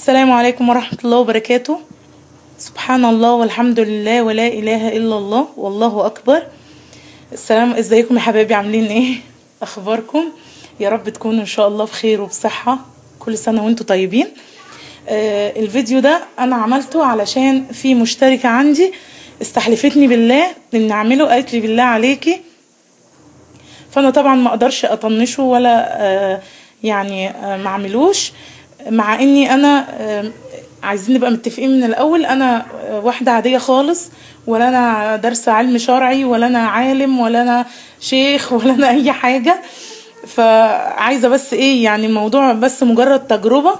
السلام عليكم ورحمة الله وبركاته. سبحان الله والحمد لله ولا إله إلا الله والله أكبر. السلام، ازيكم يا حبايبي؟ عاملين ايه؟ اخباركم؟ يا رب تكونوا ان شاء الله بخير وبصحة، كل سنة وانتم طيبين. الفيديو ده انا عملته علشان في مشتركة عندي استحلفتني بالله ان اعمله، قالت لي بالله عليكي، فانا طبعا ما اقدرش اطنشه ولا يعني ما اعملوش، مع اني انا عايزين نبقى متفقين من الاول، انا واحدة عادية خالص، ولا انا دارسه علم شرعي ولا انا عالم ولا انا شيخ ولا انا اي حاجة، فعايزه بس ايه يعني الموضوع بس مجرد تجربه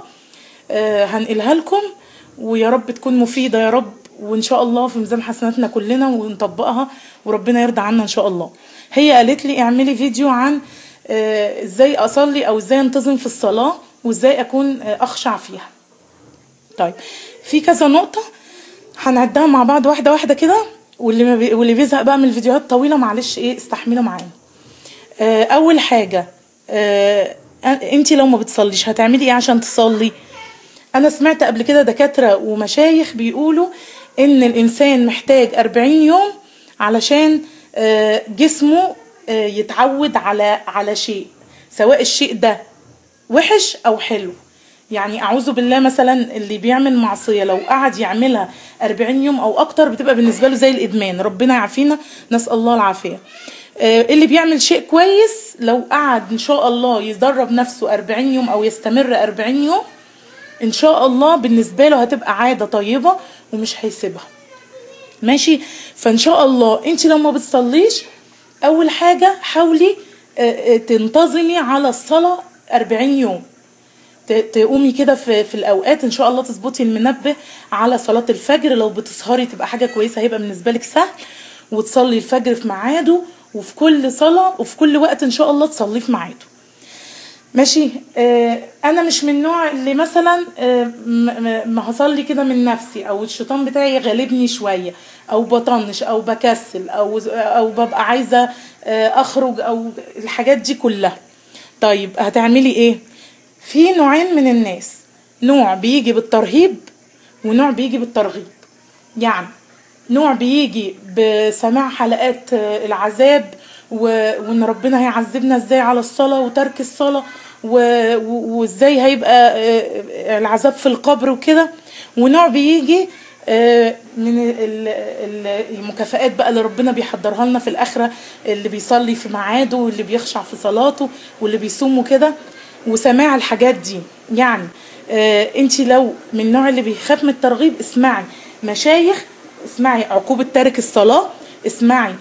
هنقلها لكم، ويا رب تكون مفيدة يا رب، وان شاء الله في ميزان حسناتنا كلنا ونطبقها وربنا يرضى عنا ان شاء الله. هي قالت لي اعملي فيديو عن ازاي اصلي او ازاي انتظم في الصلاة وازاي اكون اخشع فيها. طيب في كذا نقطة هنعدها مع بعض واحدة واحدة كده، واللي بيزهق بقى من الفيديوهات الطويلة معلش ايه استحملوا معانا. اول حاجة، انت لو ما بتصليش هتعملي ايه عشان تصلي؟ انا سمعت قبل كده دكاترة ومشايخ بيقولوا ان الانسان محتاج 40 يوم علشان جسمه يتعود على شيء، سواء الشيء ده وحش او حلو. يعني اعوذ بالله مثلا اللي بيعمل معصية لو قعد يعملها 40 يوم او اكتر بتبقى بالنسبة له زي الادمان، ربنا يعافينا، نسال الله العافية. اللي بيعمل شيء كويس لو قعد ان شاء الله يدرب نفسه 40 يوم او يستمر 40 يوم ان شاء الله بالنسبة له هتبقى عادة طيبة ومش هيسيبها. ماشي؟ فان شاء الله انت لو ما بتصليش اول حاجة حاولي تنتظمي على الصلاة 40 يوم، تقومي كده في الاوقات ان شاء الله، تظبطي المنبه على صلاة الفجر، لو بتسهري تبقى حاجة كويسة، هيبقى بالنسبة لك سهل، وتصلي الفجر في ميعاده، وفي كل صلاة وفي كل وقت ان شاء الله تصلي في ميعاده. ماشي؟ انا مش من النوع اللي مثلا ما هصلي كده من نفسي، او الشيطان بتاعي غالبني شوية، او بطنش او بكسل او ببقى عايزه اخرج او الحاجات دي كلها. طيب هتعملي ايه؟ في نوعين من الناس، نوع بيجي بالترهيب ونوع بيجي بالترغيب. يعني نوع بيجي بسماع حلقات العذاب وان ربنا هيعذبنا ازاي على الصلاة وترك الصلاة وازاي هيبقى العذاب في القبر وكده، ونوع بيجي من المكافآت بقى اللي ربنا بيحضرها لنا في الآخرة، اللي بيصلي في ميعاده واللي بيخشع في صلاته واللي بيصوم وكده، وسماع الحاجات دي. يعني انت لو من النوع اللي بيخاف من الترغيب اسمعي مشايخ، اسمعي عقوبة تارك الصلاة، اسمعي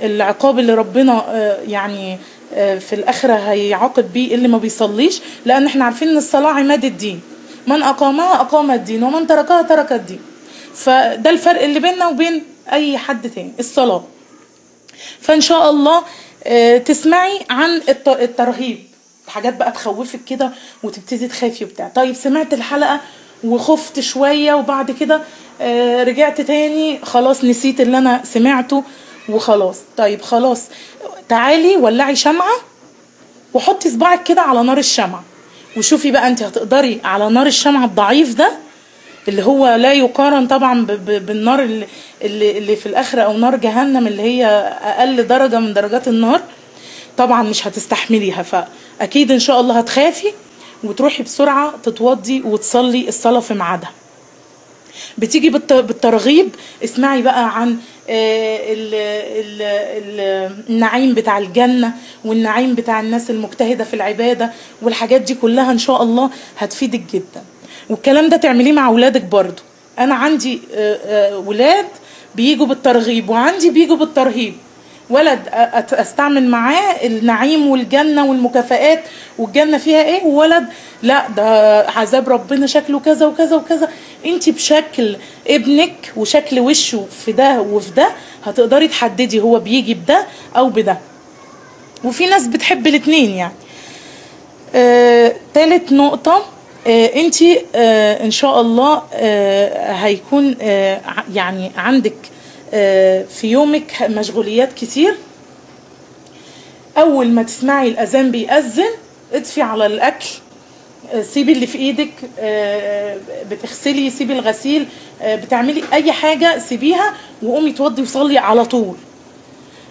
العقاب اللي ربنا يعني في الآخرة هيعاقب بيه اللي ما بيصليش، لأن احنا عارفين ان الصلاة عماد الدين، من أقامها أقام الدين ومن تركها ترك الدين. فده الفرق اللي بيننا وبين أي حد تاني، الصلاة. فإن شاء الله تسمعي عن الترهيب، حاجات بقى تخوفك كده وتبتدي تخافي وبتاع. طيب سمعت الحلقة وخفت شوية وبعد كده رجعت تاني خلاص نسيت اللي أنا سمعته وخلاص. طيب خلاص تعالي ولعي شمعة وحطي صباعك كده على نار الشمعة، وشوفي بقى انت هتقدري على نار الشمعة الضعيف ده اللي هو لا يقارن طبعا بالنار اللي في الاخرة او نار جهنم اللي هي اقل درجة من درجات النار، طبعا مش هتستحمليها. فاكيد ان شاء الله هتخافي وتروحي بسرعة تتوضي وتصلي الصلاة في ميعادها. بتيجي بالترغيب، اسمعي بقى عن النعيم بتاع الجنة والنعيم بتاع الناس المجتهدة في العبادة والحاجات دي كلها، ان شاء الله هتفيدك جدا. والكلام ده تعمليه مع ولادك برضو. انا عندي ولاد بيجوا بالترغيب وعندي بيجوا بالترهيب. ولد استعمل معاه النعيم والجنة والمكافآت والجنة فيها ايه، وولد لا ده عذاب ربنا شكله كذا وكذا وكذا. انت بشكل ابنك وشكل وشه في ده وفي ده هتقدري تحددي هو بيجي بده او بده، وفي ناس بتحب الاتنين يعني. تالت نقطة، انت ان شاء الله هيكون يعني عندك في يومك مشغوليات كتير. اول ما تسمعي الاذان بيأذن اطفي على الاكل سيبي اللي في ايدك، بتغسلي سيبي الغسيل، بتعملي اي حاجة سيبيها وقومي توضي وصلي على طول.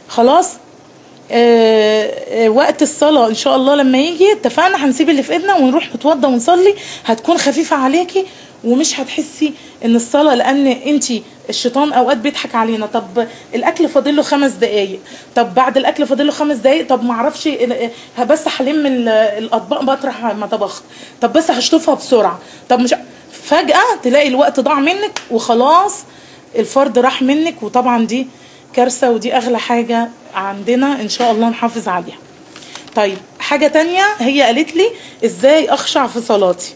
خلاص وقت الصلاة ان شاء الله لما يجي اتفقنا هنسيب اللي في ايدنا ونروح نتوضى ونصلي، هتكون خفيفة عليكي ومش هتحسي ان الصلاة، لان انتي الشيطان اوقات بيضحك علينا. طب الاكل فاضل له 5 دقايق، طب بعد الاكل فاضل له 5 دقايق، طب ما اعرفش بس هلم الاطباق بطرح ما طبخت، طب بس هشطفها بسرعة، طب مش، فجاة تلاقي الوقت ضاع منك وخلاص الفرد راح منك. وطبعا دي كارثة، ودي اغلى حاجة عندنا ان شاء الله نحافظ عليها. طيب حاجة تانية هي قالت لي ازاي اخشع في صلاتي.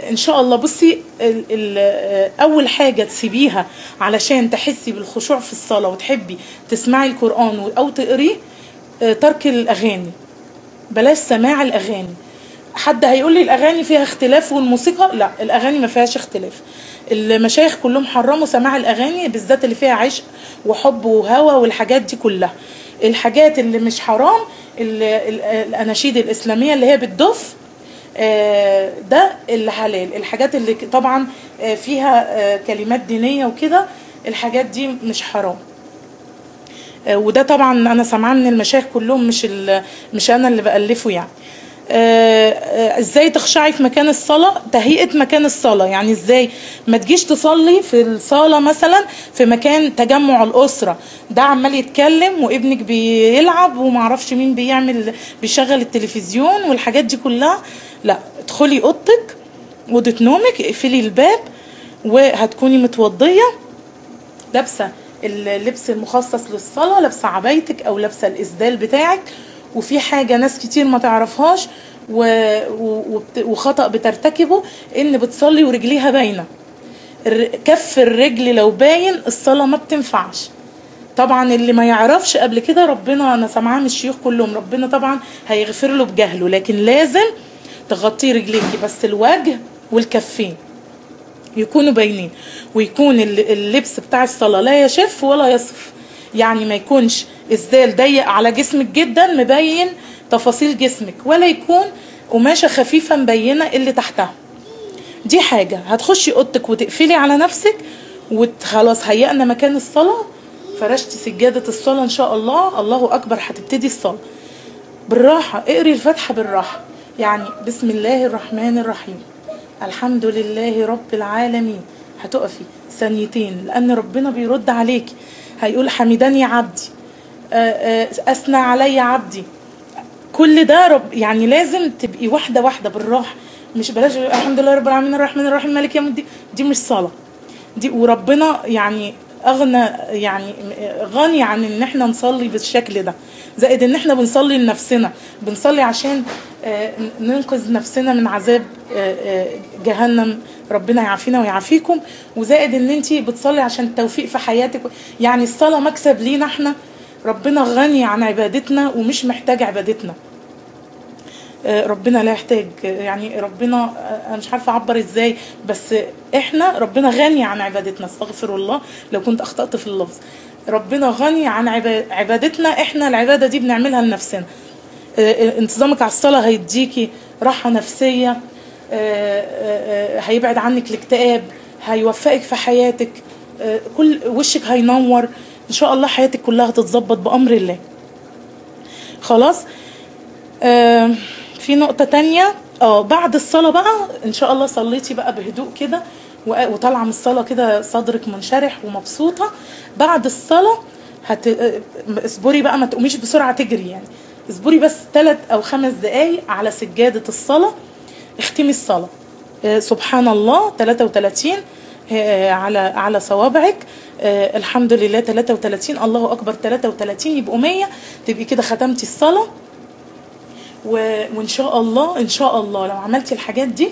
ان شاء الله بصي، اول حاجة تسيبيها علشان تحسي بالخشوع في الصلاة وتحبي تسمعي القران او تقريه، ترك الاغاني. بلاش سماع الاغاني. حد هيقول لي الاغاني فيها اختلاف والموسيقى، لا الاغاني ما فيهاش اختلاف. المشايخ كلهم حرموا سماع الاغاني، بالذات اللي فيها عشق وحب وهوى والحاجات دي كلها. الحاجات اللي مش حرام الاناشيد الاسلامية اللي هي بالدف، ده اللي حلال. الحاجات اللي طبعا فيها كلمات دينية وكده، الحاجات دي مش حرام. وده طبعا انا سامعاه من المشايخ كلهم، مش انا اللي بألفه يعني. ازاي تخشعي في مكان الصلاة؟ تهيئة مكان الصلاة، يعني ازاي ما تجيش تصلي في الصالة مثلا في مكان تجمع الأسرة، ده عمال يتكلم وابنك بيلعب ومعرفش مين بيعمل بيشغل التلفزيون والحاجات دي كلها. لا، ادخلي اوضتك، اوضة نومك، اقفلي الباب، وهتكوني متوضية، لابسة اللبس المخصص للصلاة، لابسة عبايتك او لابسة الإسدال بتاعك. وفي حاجة ناس كتير ما تعرفهاش وخطأ بترتكبه، ان بتصلي ورجليها باينة. كف الرجل لو باين الصلاة ما بتنفعش. طبعا اللي ما يعرفش قبل كده، ربنا انا سامعاه من الشيوخ كلهم، ربنا طبعا هيغفر له بجهله، لكن لازم تغطي رجليكي، بس الوجه والكفين يكونوا باينين، ويكون اللبس بتاع الصلاة لا يشف ولا يصف، يعني ما يكونش إسدال ضيق على جسمك جدا مبين تفاصيل جسمك، ولا يكون قماشة خفيفة مبينة اللي تحتها. دي حاجة. هتخشي اوضتك وتقفلي على نفسك وخلاص، هيئنا مكان الصلاة، فرشتي سجادة الصلاة ان شاء الله، الله اكبر، هتبتدي الصلاة بالراحة. اقري الفاتحة بالراحة، يعني بسم الله الرحمن الرحيم، الحمد لله رب العالمين. هتقفي ثانيتين لان ربنا بيرد عليكي، هيقول حمدني عبدي، اثنى علي عبدي. كل ده رب، يعني لازم تبقي واحدة واحدة بالراحة، مش بلاش الحمد لله رب العالمين الرحمن الرحيم مالك يوم الدين، دي مش صلاة دي. وربنا يعني اغنى، يعني غني عن ان احنا نصلي بالشكل ده، زائد ان احنا بنصلي لنفسنا، بنصلي عشان ننقذ نفسنا من عذاب جهنم، ربنا يعافينا ويعافيكم. وزائد ان انت بتصلي عشان التوفيق في حياتك، يعني الصلاة مكسب لينا احنا، ربنا غني عن عبادتنا ومش محتاج عبادتنا. ربنا لا يحتاج، يعني ربنا انا مش عارفه اعبر ازاي، بس احنا ربنا غني عن عبادتنا، استغفر الله لو كنت اخطأت في اللفظ. ربنا غني عن عبادتنا، احنا العبادة دي بنعملها لنفسنا. انتظامك على الصلاة هيديكي راحة نفسية، هيبعد عنك الاكتئاب، هيوفقك في حياتك، كل وشك هينور ان شاء الله، حياتك كلها هتتظبط بامر الله. خلاص. في نقطة تانية، بعد الصلاة بقى ان شاء الله صليتي بقى بهدوء كده وطالعة من الصلاة كده صدرك منشرح ومبسوطة. بعد الصلاة اصبري بقى، ما تقوميش بسرعة تجري، يعني اصبري بس 3 أو 5 دقايق على سجادة الصلاة، اختمي الصلاة سبحان الله 33 على صوابعك، الحمد لله 33، الله اكبر 33، يبقوا 100، تبقي كده ختمتي الصلاة. وان شاء الله ان شاء الله لو عملتي الحاجات دي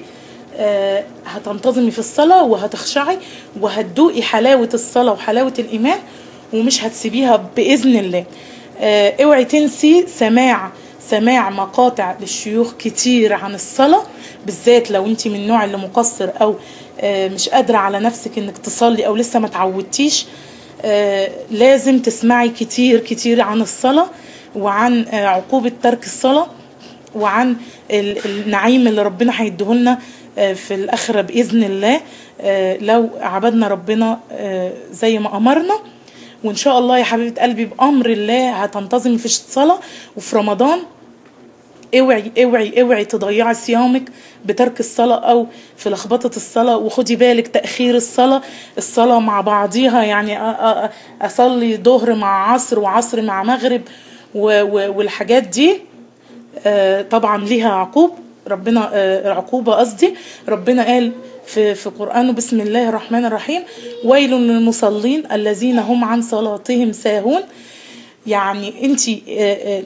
هتنتظمي في الصلاة وهتخشعي وهتدوقي حلاوة الصلاة وحلاوة الايمان، ومش هتسيبيها باذن الله. اوعي تنسي سماع مقاطع للشيوخ كتير عن الصلاة، بالذات لو انت من النوع اللي مقصر او مش قادرة على نفسك انك تصلي او لسه ما تعودتيش. لازم تسمعي كتير كتير عن الصلاة وعن عقوبة ترك الصلاة. وعن النعيم اللي ربنا هيديهولنا في الآخرة بإذن الله لو عبدنا ربنا زي ما أمرنا. وإن شاء الله يا حبيبة قلبي بأمر الله هتنتظمي في الصلاة. وفي رمضان اوعي اوعي اوعي تضيعي صيامك بترك الصلاة او في لخبطة الصلاة. وخدي بالك تأخير الصلاة، الصلاة مع بعضيها، يعني اصلي ظهر مع عصر وعصر مع مغرب والحاجات دي طبعا ليها عقوب، ربنا عقوبة قصدي. ربنا قال في قرآنه بسم الله الرحمن الرحيم: ويل للمصلين الذين هم عن صلاتهم ساهون. يعني انت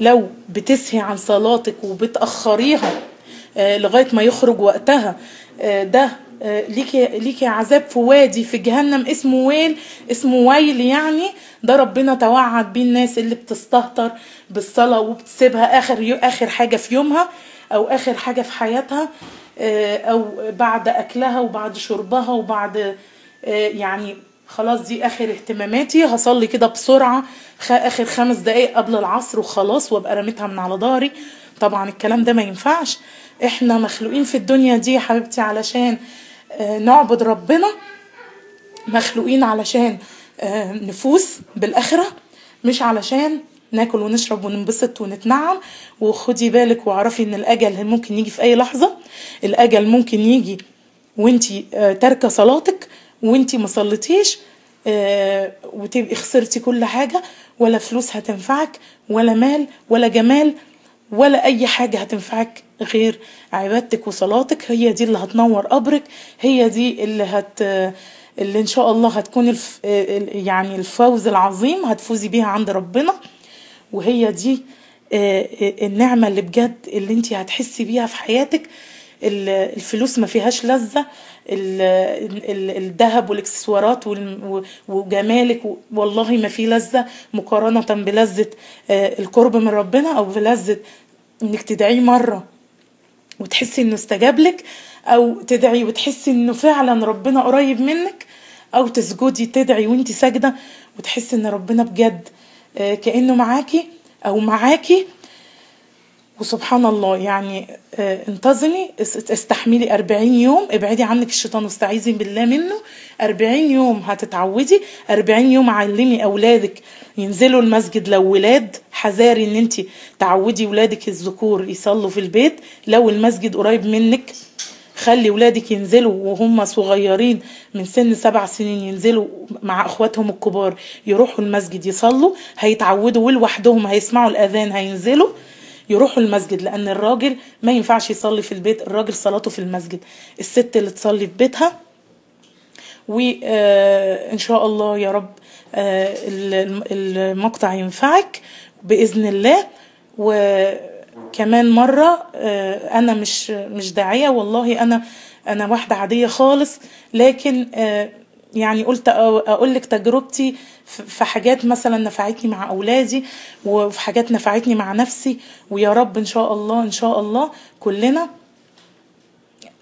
لو بتسهي عن صلاتك وبتأخريها لغاية ما يخرج وقتها، ده ليكي عذاب في وادي في جهنم اسمه ويل، اسمه ويل. يعني ده ربنا توعد بيه الناس اللي بتستهتر بالصلاة وبتسيبها آخر حاجة في يومها أو آخر حاجة في حياتها، أو بعد أكلها وبعد شربها وبعد يعني خلاص دي اخر اهتماماتي، هصلي كده بسرعة اخر 5 دقايق قبل العصر وخلاص وابقى رميتها من على ظهري. طبعا الكلام ده ما ينفعش. احنا مخلوقين في الدنيا دي يا حبيبتي علشان نعبد ربنا، مخلوقين علشان نفوز بالاخرة، مش علشان ناكل ونشرب وننبسط ونتنعم. وخدي بالك واعرفي ان الاجل ممكن يجي في اي لحظة، الاجل ممكن يجي وانتي تاركه صلاتك وانتي ما صليتيش، وتبقي خسرتي كل حاجة، ولا فلوس هتنفعك ولا مال ولا جمال ولا اي حاجة هتنفعك غير عبادتك وصلاتك. هي دي اللي هتنور قبرك، هي دي اللي ان شاء الله هتكون يعني الفوز العظيم هتفوزي بيها عند ربنا. وهي دي النعمة اللي بجد اللي انتي هتحسي بيها في حياتك. الفلوس ما فيهاش لذة، الذهب والاكسسوارات وجمالك والله ما في لذة مقارنة بلذة القرب من ربنا، او بلذة انك تدعيه مرة وتحسي انه استجاب لك، او تدعي وتحسي انه فعلا ربنا قريب منك، او تسجدي تدعي وانت ساجدة وتحسي ان ربنا بجد كأنه معاكي او معاكي. وسبحان الله يعني انتظمي، استحملي 40 يوم، ابعدي عنك الشيطان واستعيذي بالله منه. 40 يوم هتتعودي، 40 يوم علمي اولادك ينزلوا المسجد لو ولاد، حذاري ان انت تعودي ولادك الذكور يصلوا في البيت لو المسجد قريب منك. خلي ولادك ينزلوا وهم صغيرين من سن 7 سنين، ينزلوا مع اخواتهم الكبار يروحوا المسجد يصلوا، هيتعودوا ولوحدهم هيسمعوا الاذان هينزلوا يروحوا المسجد. لان الراجل ما ينفعش يصلي في البيت، الراجل صلاته في المسجد، الست اللي تصلي في بيتها. وان شاء الله يا رب المقطع ينفعك باذن الله. وكمان مرة انا مش داعيه والله، انا واحدة عادية خالص، لكن يعني قلت اقول لك تجربتي في حاجات مثلا نفعتني مع اولادي، وفي حاجات نفعتني مع نفسي. ويا رب ان شاء الله ان شاء الله كلنا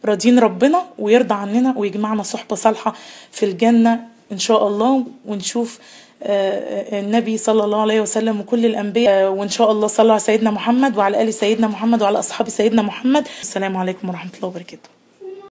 راضين ربنا ويرضى عننا ويجمعنا صحبة صالحة في الجنة ان شاء الله، ونشوف النبي صلى الله عليه وسلم وكل الانبياء. وان شاء الله صلى على سيدنا محمد وعلى ال سيدنا محمد وعلى اصحاب سيدنا محمد. السلام عليكم ورحمة الله وبركاته.